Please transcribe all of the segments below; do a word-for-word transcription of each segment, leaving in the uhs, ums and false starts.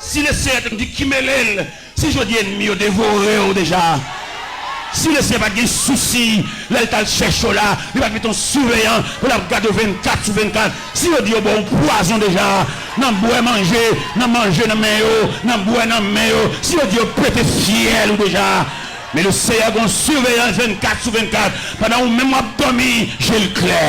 Si Leseyè te di ki mele l, si jodi enmi yo devore w deja, si Leseyè pa t gen sousi lè l t al chèche w la, li pa t mete yon siveyan pou l ap gade w vennkat sou vennkat, si yo di yo ba w pwazon deja, nan bwè manje, nan manje nan men yo, nan bwè nan men yo, si yo di yo pete fyèl ou deja, men Leseyè gen yon siveyans vennkat sou vennkat, pandan ou menm w ap dòmi, je l klè.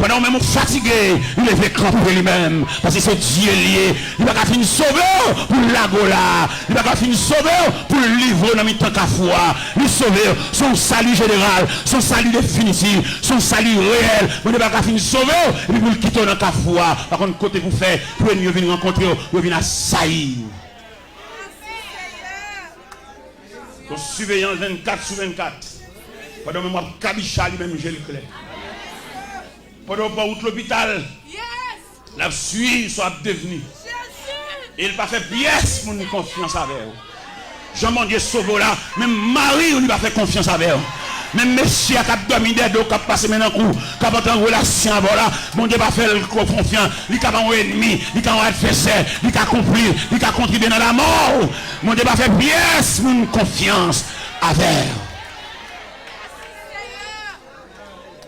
Pandan ou menm ou fatige, li leve kanpe li menm, paske se Dye l ye. Li pa ka fin sove w pou l lage w la. Li pa ka fin sove w pou l livre w nan mitan kafou a. Li sove w, se yon sali jeneral, se yon sali definitif, se yon sali reyèl. Bondye pa ka fin sove w epi pou l kite w nan kafou a. Pa konn kote pou fè, pou enmi yo vin rankontre w, yo vin asayi w. Yon siveyans vennkat sou vennkat. Pandan menm w ap kabicha, li menm je l klè. Pandan w pran wout lopital, l ap swiv sa w ap devni. E l pa fè pyès moun konfyans avè w. Jan Bondye sove w la, menm mari w li pa fè konfyans avè w. Menm mesye a k ap dòmi dèyè do w, k ap pase men nan kou w, k ap antre an relasyon avè w la, Bondye pa fè l konfyans. Li ka ba w yon enmi, li ka yon advèsè, li ka konplis, li ka kontribye nan lanmò w. Bondye pa fè pyès moun konfyans avè w.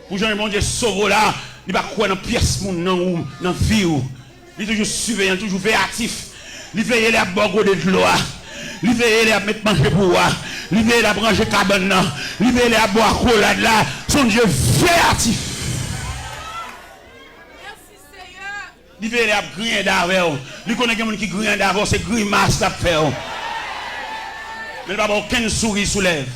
Pou jan Bondye sove w la, li pa kwè nan pyès moun nan ou, nan vi w. Li toujou siveyan, li toujou veyatif. Li veye lè y ap ba w gode dlo a. Li veye lè y ap met manje pou ou a. Li veye lè y ap ranje kabann nan. Li veye lè y ap ba w akolad la. Se yon Dye veyatif. Li veye lè y ap griyen dan avè w. Li konnen gen moun ki griyen dan avè w, se grimas l ap fè w. Men li pa ba w okenn souri sou lèv.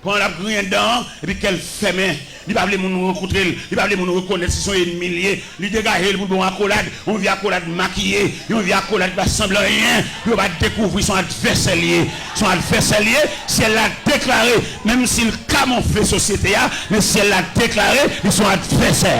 Pandan l ap griyen dan an, epi kè l fèmen. Li pa vle moun rankontre l. Li pa vle moun rekonèt si se yon enmi l ye. Li degaje l pou l ba w akolad, yon vye akolad makiye, yon vye akolad ki pa sanble anyen, pou yo pa dekouvri se yon advèsè l ye. Se yon advèsè l ye, syèl la deklare, menm si l kamonfle sosyete a, men syèl la deklare li se yon advèsè.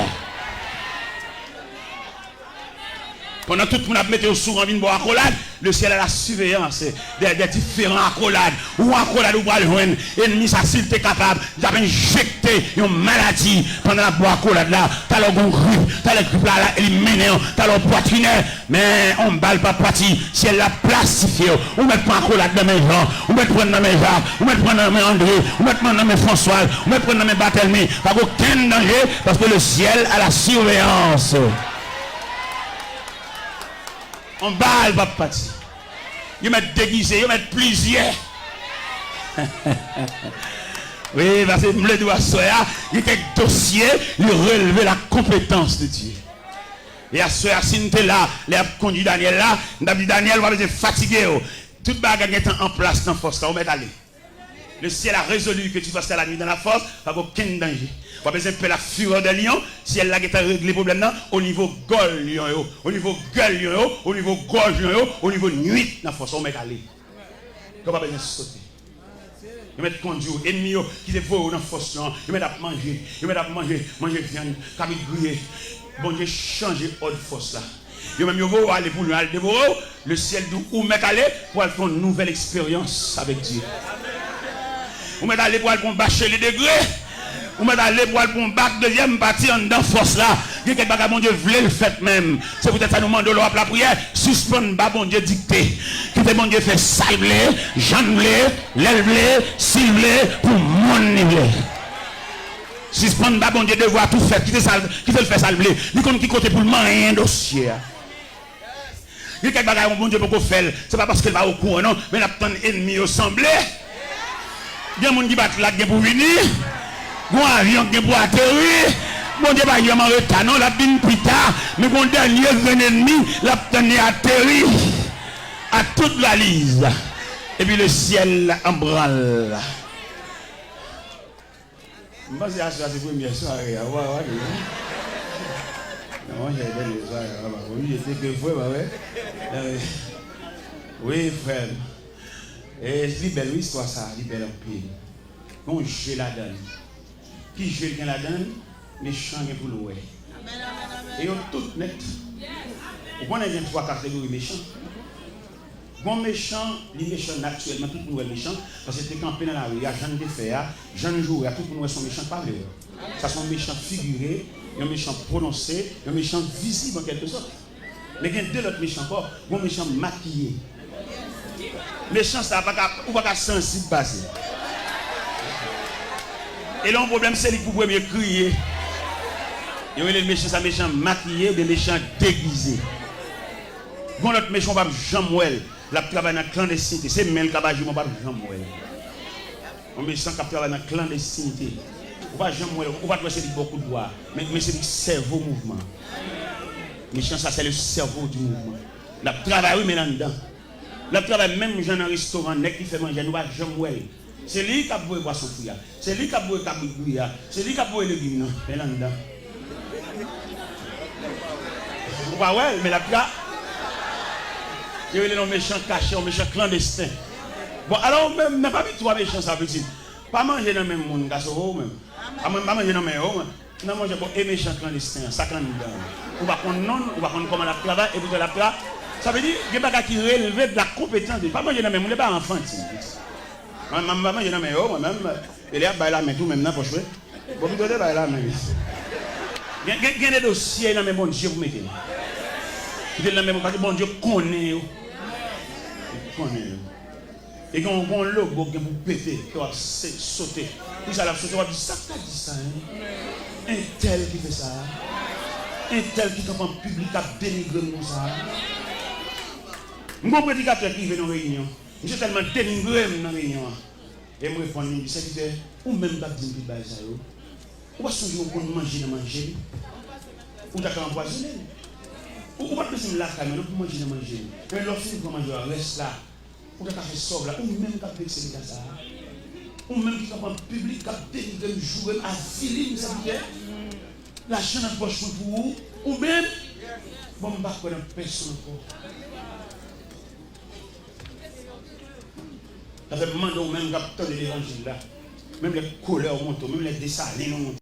Pandan tout moun ap mete yo sou ran vin ba w akolad, le ciel a la surveillance des, des différents akolad. Ou akolad ou pral jwenn, enmi sa si l te kapab, li t ap enjekte yon maladi pandan l ap ba w akolad la. Talè w gon grip, talè grip la, la elimine w, talè w pwatrinè. Men yon bal p ap pati, syèl la plastifye w. Ou mèt pran akolad nan men Jan, ou mèt pran nan men Jak, ou mèt pran nan men André, ou mèt pran nan men Franswaz, ou mèt pran nan men Batèlmi. Pa gen okenn danje, paske le ciel a la surveillance. Yon bal p ap pati. Yo mèt degize, yo mèt plizyè. Wi, paske m vle di w aswè a, gen kèk dosye, li releve la konpetans de Dye. E aswè a, si n te la, lè y ap kondui Danyèl la, m t ap di, Danyèl, ou pa bezwen fatige w. Tout bagay gentan an plas nan fòs la, ou mèt ale. Le ciel a résolu que tu vas à la nuit dans la force, pa gen okenn danje. W ap bezwen pè la fureur des lions, syèl la gentan regle pwoblèm nan, o nivo gòl lyon yo, o nivo gèl lyon yo, o nivo gòj lyon yo, o nivo nuit nan fòs, ou mèt ale. Ke w pa bezwen sote. Yo mèt kondui w, enmi yo ki te voye w nan fòs lyon an, yo mèt ap manje, yo mèt ap manje, manje vyann, kabrit griye. Bondye chanje òd fòs la. Yo menm yo voye w ale pou lwen al devore w. Le ciel di w ou mèt ale pou al fè yon nouvèl eksperyans avèk Dye. Ou mèt ale pou al pran yon bacheli degre. Ou mèt ale pou al pran yon bak dezyèm pati anndan fòs la. Gen kèk bagay Bondye vle l fèt menm. Se poutèt sa nou mande w lè w ap lapriyè, sispann ba Bondye dikte. Kite Bondye fè sa l vle, jan l vle, lè l vle, si l vle, pou moun li vle. Sispann ba Bondye devwa tou fèt. Kite sa, kite l fè sa l vle. Li konn ki kote pou l manyen dosye a. Gen kèk bagay Bondye poko fè l. Se pa paske l pa okouran non, men l ap tann enmi yo sanble. Gen moun ki bat la k gen pou vini. Gon avyon k gen pou ateri. Bondye pa janm an reta non, l ap vin pita. Men gon dènye grenn enmi, l ap tann li ateri. A tout valiz. Epi le ciel an branle. M panse aswè a se premyè sware a, ou pa wè, wi. Non, monchè, dènye sware a, pa oblije te ke fwe, pa vre? Wi, frè m. E, li bèl, wi, istwa sa, li bèl anpil. Gon je ladan l. Ki je l gen ladan l? Mechan gen pou l wè. E yo tout nèt. Ou konnen gen twa kategori mechan. Gon mechan, li mechan natirèlman, tout moun wè l mechan, paske l te kanpe nan lari a, jan l te fè a, jan l joure a, tout moun wè se yon mechan k pa vle wè. Sa se yon mechan figire, yon mechan pwononse, yon mechan vizib an kèlke sòt. Men gen de lòt mechan ankò. Gon mechan makiye. Mechan sa pa ka, ou pa ka sansib pase. E lè yon pwoblèm, se li k pou premye kriye. Yo rele l mechan sa, mechan makiye oubyen mechan degize. Gon lòt mechan, ou p ap janm wè l. L ap travay nan klandestinite. Se men l k ap aji, men ou p ap janm wè l. Yon mechan k ap travay nan klandestinite. Ou pa janm wè l, ou pa t wè se li k ba w kout bwa. Men, men se li k sèvo mouvman. Mechan sa, se le cerveau du mouvement. L ap travay, wi, men l anndan. L ap travay menm jan nan restoran, nèg ki fè manje a, nou pa janm wè l. Se li k ap voye pwason fri a. Se li k ap voye kabrit griye a. Se li k ap voye legim nan. Men l anndan. Ou pa wè l, men l ap tra-, yo rele l yon mechan kache, yon mechan klandesten. Bon, alò, ou menm, nan pami twa mechan sa, pitit, pa manje nan men moun, gason, ou menm. Pa man-, pa manje nan men yo, mwen. Nan manje, bon, e mechan klandesten an, sa k anndan an. Ou pa konn non l, ou pa konn kòman l ap travay, e poutan l ap tra-, sa vle di, gen bagay ki releve de la konpetans de, pa manje nan men moun, e pa anfantil. Mwen, mwen, m pa manje nan men yo, mwen menm, e lè y ap bay lamen tou, menm nan pòch, wi. Bon, pito te bay lamen. Gen, gen, gen de dosye nan men Bondye pou mete l. Mete l nan men Bondye, paske Bondye konnen yo. Li konnen yo. E gen yon, gen yon logo k gen pou pete, ke w ap se-, sote. Pou sa l ap sote, w ap di, "Sa k ta di sa, en? Entèl ki fè sa a? Entèl ki kanpe an piblik k ap denigre m konsa a?" M gon predikatè ki rive nan reyinyon. Misye tèlman denigre m nan reyinyon an. E m reponn li, m di, "Sèvitè, ou menm k ap di m tout bagay sa yo, ou pa sonje ou konn manje nan manje m? Ou ta ka anpwazonnen m. Ou, ou pa t bezwen m lakay mwen non pou manje nan manje m. Men lè w fin pran manje a, rès la, ou ta ka fè sa w vle a, ou menm k ap vekse leta sa a. Ou menm ki kanpe an piblik, k ap denigre m, joure m, avili m, sèvitè. Lajan nan pòch mwen pou ou, ou menm. Bon, m pa kwè nan pèsonn ankò." Sa fè m mande w menm k ap tande levanjil la, menm lè kolè w monte w, menm lè Desalin ou